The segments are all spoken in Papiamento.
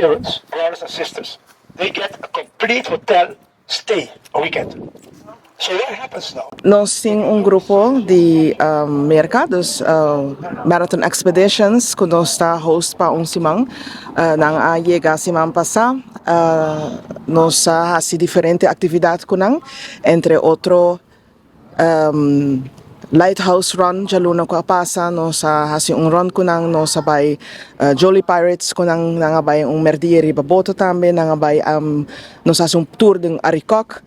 Parents, brothers and sisters, they get a complete hotel stay a weekend. So what happens now? Nos tin un grupo di Merca, dus Marathon Expeditions, cu nos ta host pa un siman. Nan a yega siman pasa. Nos a haci diferente actividad cu nan, entre otro Lighthouse Run. Dialuna cu a pasa, nos a haci un run cu nan, nos a bay Jolly Pirates cu nan, nan a bay un merdia riba boto tambe, nan a bay, nos a haci un tour di Arikok,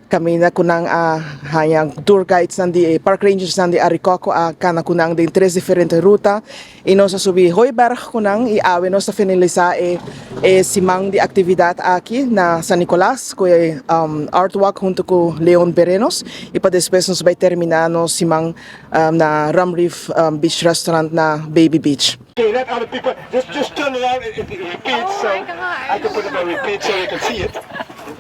caminda cu nan a haya tour guides nan di park rangers nan di Arikok a cana cu nan den tres diferente ruta y nos a subi Hooiberg cu nan y awe nos a finalisa e siman di actividad aki na San Nicolas cu e Art Walk hunto cu Leon Berenos y pa despues nos bay termina nos siman na Rum Reef Beach Restaurant na Baby Beach. Okay, let other people just turn around and it repeats, so I can put it on repeat so you can see it.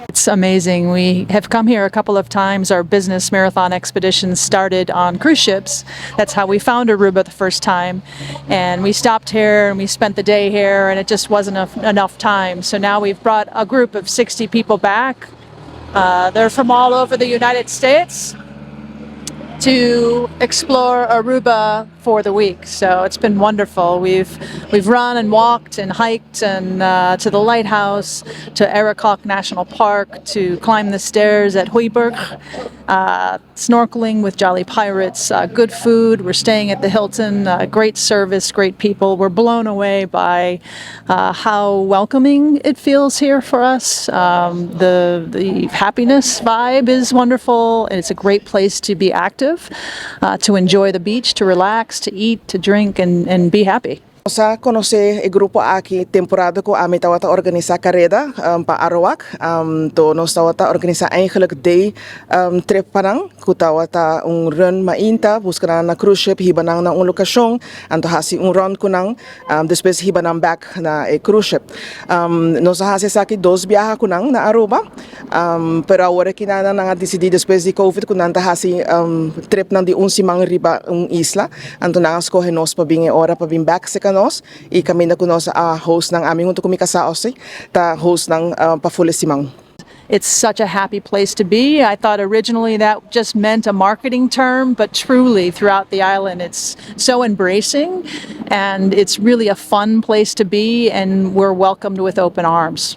It's amazing. We have come here a couple of times. Our business marathon expedition started on cruise ships. That's how we found Aruba the first time. And we stopped here and we spent the day here, and it just wasn't enough time. So now we've brought a group of 60 people back. They're from all over the United States to explore Aruba for the week. So it's been wonderful. We've run and walked and hiked and to the lighthouse, to Arikok National Park, to climb the stairs at Hooiberg, snorkeling with Jolly Pirates, good food. We're staying at the Hilton, great service, great people. We're blown away by how welcoming it feels here for us. The happiness vibe is wonderful, and it's a great place to be active, to enjoy the beach, to relax, to eat, to drink, and be happy. Nos a conoce e grupo aki temporada cu ami tawata organisa careda pa Aruwak. To nos tawata organisa eigenlijk day trip pa nan, cu tawata un run mainta, busca nan na cruise ship, hiba nan na un locacion, anto hasi un run cu nan, despues hiba nan back na e cruise ship. Nos a hasi esaki dos biaha cu nan na Aruba, pero awor aki nan a dicidi despues di COVID cu nan ta hasi trip nan di un siman riba un isla, anto nan a scoge nos pa bin e ora pa bin back serca nos y caminda cu nos a host nan, ami hunto cu mi casa Ossi, ta host nan pa full siman. It's such a happy place to be. I thought originally that just meant a marketing term, but truly throughout the island it's so embracing and it's really a fun place to be, and we're welcomed with open arms.